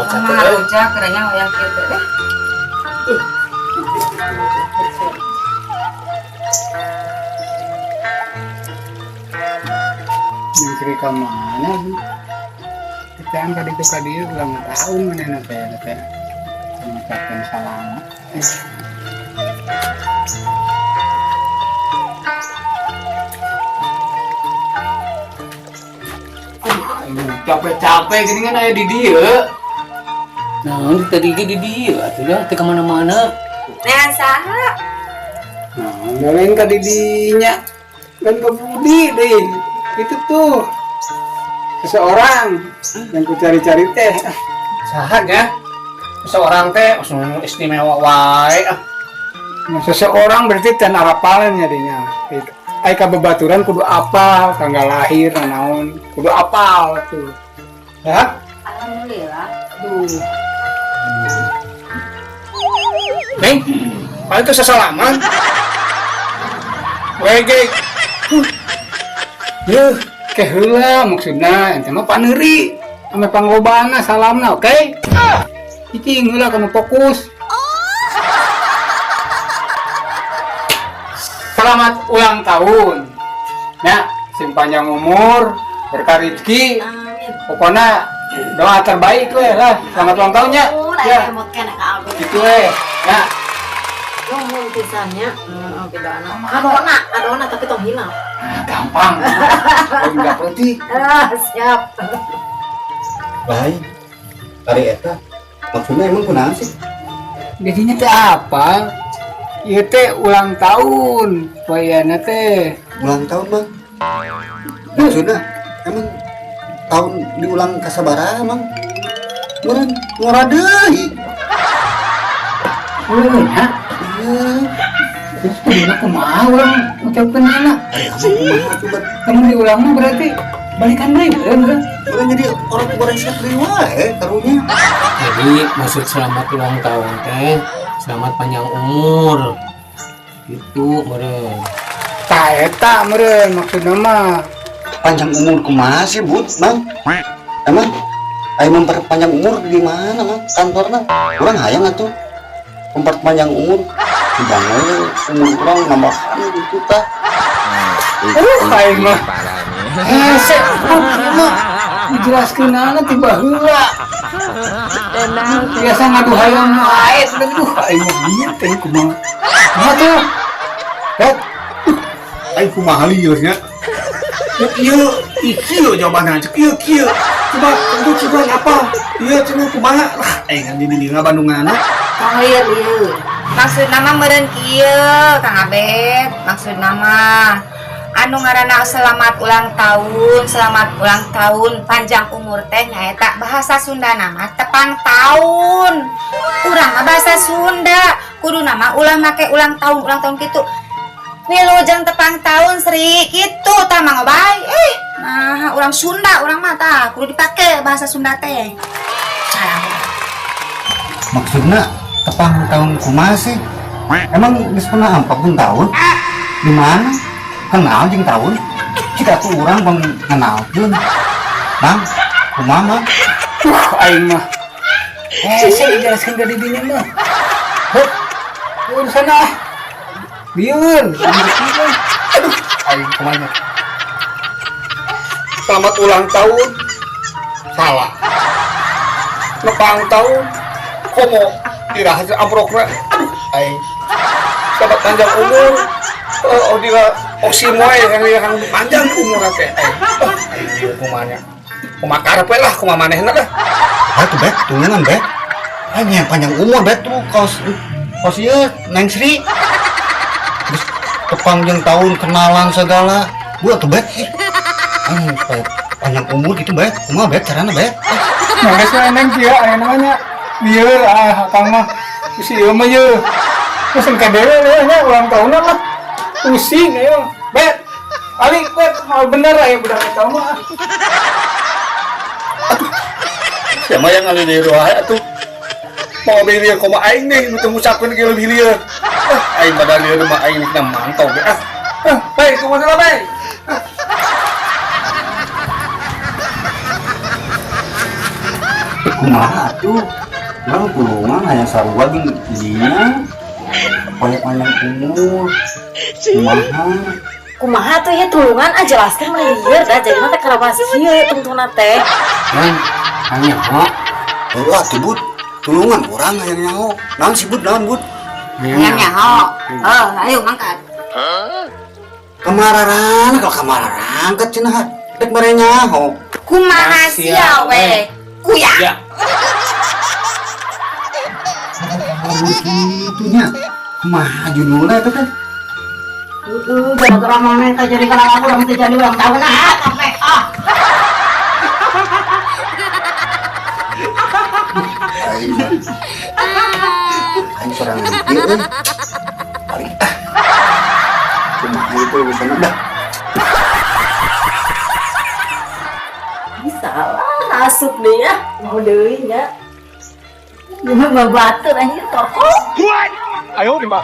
Bocah teh. Ngaruja kerenya wayah kieu teh. Menteri ka mana sih? Kita kan tadi tuh kadi ulang tahun mana teh teh. Mengucapkan salam. Aduh, capek-capek gini kan aya di dieu. Nah, tadi ge di dieu atuh dah teu ka mana-mana. Nean saha? Nah, lain ka di dinya. Dan ke Budi deh. Itu tuh seseorang yang ku cari-cari teh. Saha nya? Seorang teh istimewa wae. Ah. Nah, seseorang berarti ten arapalan jadinya. Ai ka babaturan kudu apal tanggal lahir naon, kudu apal tuh. Ya? Alhamdulillah. Aduh. Neng, paling tuh sesalaman. Wege. Yuh, ke heula maksudna ente mah paneuri ame panglobana salamna, oke? Cicing heula kamu fokus. Selamat ulang tahun. Ya, sing panjang umur, berkah rezeki. Amin. Pokoknya doa terbaik we lah. Selamat ulang tahunnya. Ya, gitu we. Ya. Nuhun pisannya, oke doana. Kadona, kadona tapi tong hilang. Nah, gampang. Oh, juga putih. Ah, siap. Lain. Ari eta maksudnya emang kunaon sih? Jadinya teh apa? Ieu teh ulang tahun. Wayana teh. Ulang tahun, Bang. Maksudnya emang tahun diulang kasabaraha, Mang? Meureun ngora deui. Ulun ya. Iya. Terus kumaha kumaha urang ngucapkeun anak. Ari emang kumaha coba? Kamu diulang mah berarti balikan deui meureun urang. Meureun jadi orang goresek deui wae karunya. Jadi maksud selamat ulang tahun teh selamat panjang umur. Itu meureun. Tah eta meureun maksudna mah. Panjang umur kumaha sih, Bud, Mang? Emang ayo memperpanjang umur di mana, Mang? Kantorna? Urang hayang atuh memperpanjang umur. Jangan umur urang nambahan gitu tah. Aduh, aing mah. Hese, ieu mah dijelaskeun anak tiba heula. Biasa ngadu hayang wae, aduh aing mah ieu teh kumaha. Kumaha tuh? Het, Aing kumaha lieur nya. Ieu ieu kieu jawabanna cek ieu kieu. Coba itu coba apa? Ieu cenah kumaha? Lah aing kan di dieu Bandunganna. Tong lieur ieu. Maksud nama meureun kieu, Kang Abed. Maksud nama anu ngaranna selamat ulang tahun, selamat ulang tahun, panjang umur teh nyaeta bahasa Sunda nama tepang tahun. Urang mah bahasa Sunda, kudu nama ulah make ulang tahun kitu. Wilujeng tepang tahun Sri kitu tah Mang Obay. Nah urang Sunda urang mah tah kudu dipake bahasa Sunda teh. Maksudna tepang tahun kumaha sih? Emang geus pernah 40 tahun? Di mana? Kenal jeung tahun? Jika tuh urang bang kenalkeun. Bang, kumaha Mang? Aing mah. Hese dijelaskeun ka didinya mah. Het, urusan ah. Lieur. Aduh, aing kumaha. Selamat ulang tahun. Salah. Nepang tahun. Komo iraha amprokna. Aduh, aing. Selamat panjang umur. Oh, dia oksimoe yang panjang umur teh. Aing. Oh, aing ieu kumaha nya. Kumaha karep we lah, kumaha manehna lah. Ah tuh bet, tulungan bet. Aing yang panjang umur bet tuh kos kos ieu Neng Sri. Terus tepang jeung tahun kenalan segala. Gua tuh bet. Ih. Aing panjang umur gitu bet. Kumaha bet carana bet? Nah, geus we Neng kieu aya namanya. Lieur ah akang mah. Si ieu mah ye. Terus engke dewe we nya ulang tahunan lah. Pusing ayo. Bet. Balik bet, mau bener aya budak eta mah. Aduh. Siapa yang ngali di wae atuh. Mau beli lieur komo aing nih, nu teu ngucapkeun ge leuwih lieur. Ah, aing pada lieur mah aing nih mantau ge. Ah. Ah, baik, kumaha lah baik. Kumaha atuh? Urang tulungan hayang sarua jeung dia. Pokoknya panjang umur. Kumaha? Kumaha tuh ya tulungan ah jelaskan mah lieur dah jadi mah teh karawas kieu tungtungna teh. Yang hanya nyaho. Heuh atuh Bud. Tulungan urang hayang nyaho. Naon sih Bud? Naon Bud? Hayang nyaho. Oh, ayo mangkat. Kamararan, kalau kamararangkat cenah. Dek mere nyaho. Kumaha sia we? Kuya. Ya. Kitu nya. Kumaha judulna eta teh? Heeh, gara-gara mana teh jadi kana aku urang teh jadi ulang tahun ah sampai ah. Aing mah. Aing sorangan kieu euy. Balik ah. Kumaha itu urusanna dah. Ih, salah asup deh ya mau deui nya. Gimana batur anjir toko. Ayo, Mbak.